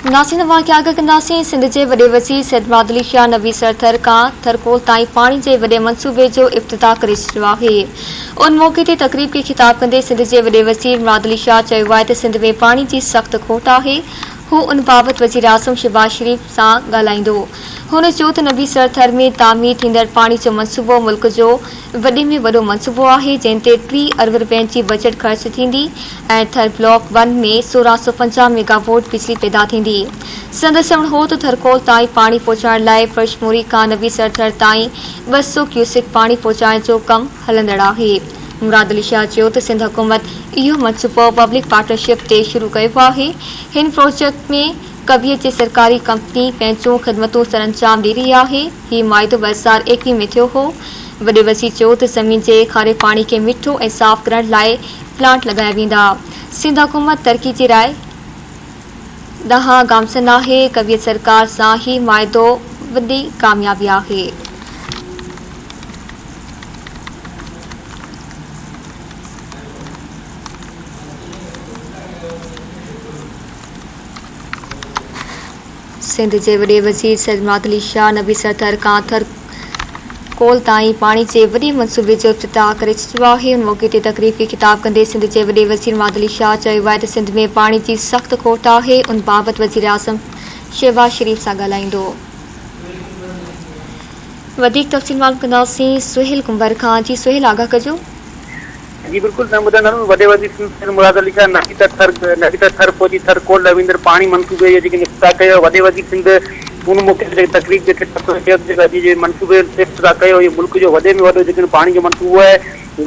ناظرين اوهان کي آگاهه ڪنداسين سنڌ جي وڏي وزير سيد مراد علي شاهه نبي سر ٿر کان ٿرڪول تائين پاڻي جي وڏي منصوبي جو افتتاح ڪري ڇڏيو آهي ان موقعي تي تقريب کي خطاب ڪندي سنڌ جي وڏي وزير مراد علي شاهه چيو آهي ته سنڌ ۾ پاڻي جي سخت کوٽ آهي هو ان بابت وزيراعظم شهباز شريف سان ڳالهائيندو هن چيو ته نبي سر ٿر ۾ تعمير ٿيندڙ پاڻي جو منصوبو ملڪ جو وڏي ۾ وڏو منصوبو آهي جنهن تي 30 ارب رپين جي بجيٽ خرچ ٿيندي ۽ Thar block one ۾ 1650 mega vote بجلي پيدا ٿيندي. سندس چوڻ هو ته ٿرڪول تائين پاڻي پهچائڻ لاء فرشموري کان نبي سر ٿر تائين 200 ڪيوسڪ پاڻي پهچائڻ جو ڪم هلندڙ آهي. مراد علي شاهه چيو ته سنڌ حڪومت اهو منصوبو پبلڪ پارٽنرشپ تي شروع ڪيو آهي، هن پروجيڪٽ ۾ ڪويت جي سرڪاري ڪمپني پنهنجون خدمتون سرانجام ڏئي رهي آهي، هي معاهدو 2021 ۾ ٿيو هو. وڏي وزير چيو ته زمين جي کاري پاڻي کي مٺو ۽ صاف ڪرڻ لاء پلانٽ لڳايا ويندا. سنڌ حڪومت ترقي جي راء ڏانهن گامزن آهي، ڪويت سرڪار سان هي معاهدو وڏي ڪاميابي آهي. سنڌ جي وڏي وزير سيد مراد علي شاهه نبي سر ٿر کان ٿر ڪول تائين پاڻي جي وڏي منصوبي جو افتتاح ڪري ڇڏيو آهي ان موقعي تي تقريب کي خطاب ڪندي سنڌ جي وڏي وزير مراد علي شاهه چيو آهي ته سنڌ ۾ پاڻي جي سخت کوٽ آهي ان بابت وزيراعظم شهباز شريف سان ڳالهائيندو. وڌيڪ تفصيل معلوم ڪنداسين سهيل ڪنڀر کان جي سهيل آگاهه ڪجو. جي بلڪل نه ٻڌندڙ وڏي وزير سنڌ سيد مراد علي شاهه نبي ته ٿر نبي ته ٿر پهچي ٿر ڪول ڏانهن ويندڙ پاڻي منصوبي جو جيڪي افتتاح ڪيو وڏي وزير سنڌ ان موقعي تي جيڪي تقريب کي خطاب ڪندي چيو ته جيڪو اڄ جي منصوبي جو افتتاح ڪيو اهو ملڪ جو وڏي ۾ وڏو جيڪڏهن پاڻي جو منصوبو آهي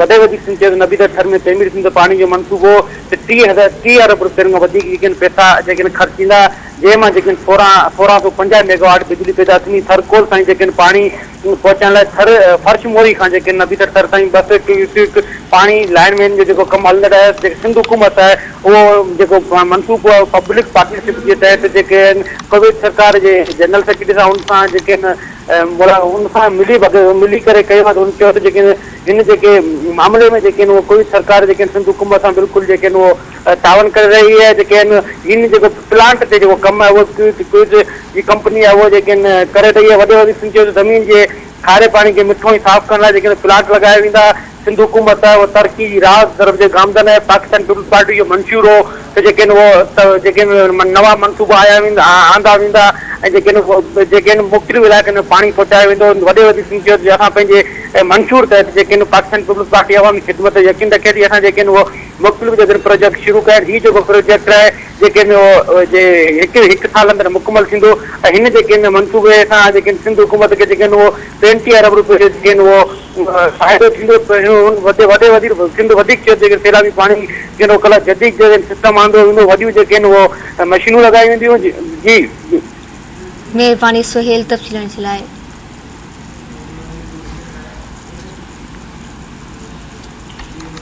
وڏي وزير سنڌ چيو ته نبي ته ٿر ۾ تعمير ٿيندڙ پاڻي جو منصوبو ته 30 ارب روپين کان وڌيڪ جيڪي پئسا جيڪي خرچ ٿيندا جنهن مان جيڪي 1650 ميگاواٽ بجلي پيدا ٿيندي ٿر ڪول تائين جيڪي پاڻي پهچائڻ لاء ٿر فرش موري کان جيڪي نبي ٿر ٿر تائين 200 ڪيوسڪ پاڻي لائن مين جو جيڪو ڪم هلندڙ آهي جيڪي سنڌ حڪومت آهي اهو جيڪو منصوبو آهي پبلڪ پارٽنرشپ جي تحت جيڪي آهن ڪويت سرڪار جي جنرل سيڪريٽري سان ان سان جيڪي آهن ان سان ملي ڀڳت ملي ڪري ڪيو آهي ته هن چيو ته جيڪي هن جيڪي معاملي ۾ جيڪي آهن اهو ڪويت سرڪار جيڪي آهن سنڌ حڪومت سان بلڪل جيڪي آهن اهو تعاون ڪري رهي آهي جيڪي آهن هن جيڪو پلانٽ تي جيڪو ڪم آهي اهو ڪويت جي ڪمپني آهي اهو جيڪي آهن ڪري رهي آهي وڏي وزير سنڌ چيو ته زمين جي کاري پاڻي کي مٺو ۽ صاف ڪرڻ لاء جيڪي آهن پلانٽ لڳايا ويندا سنڌ حڪومت آهي اهو ترقي جي راهه طرف جي گامزن آهي پاڪستان پيپلز پارٽي جو منشور هو ته جيڪي آهن اهو جيڪي آهن نوان منصوبا آيا ويندا آندا ويندا ۽ جيڪي آهن جيڪي آهن مختلف علائقن ۾ پاڻي پهچايو ويندو وڏي وزير سنڌ چيو ته اسان پنهنجي منشور تحت جيڪي آهن پاڪستان پيپلز پارٽي عوامي خدمت تي يقين رکي ٿي اسان جيڪي آهن اهو مختلف جيڪڏهن پروجيڪٽ شروع ڪيا آهن هي جيڪو پروجيڪٽ آهي جيڪي ۾ اهو جي هڪ هڪ سال اندر مڪمل ٿيندو ۽ هن جيڪي هن منصوبي سان جيڪي سنڌ حڪومت کي جيڪي اهو 35 ارب روپيه جو جيڪي اهو فائدو ٿيندو وڏي وڏي وزير سنڌ وڌيڪ چيو جيڪي سيلابي پاڻي جيڪي اهو ڪلهه جديد جيڪي سسٽم آندو ويندو وڏيون جيڪي اهو مشينون لڳايون وينديون جي. مهرباني سهيل تفصيلن جي لاء.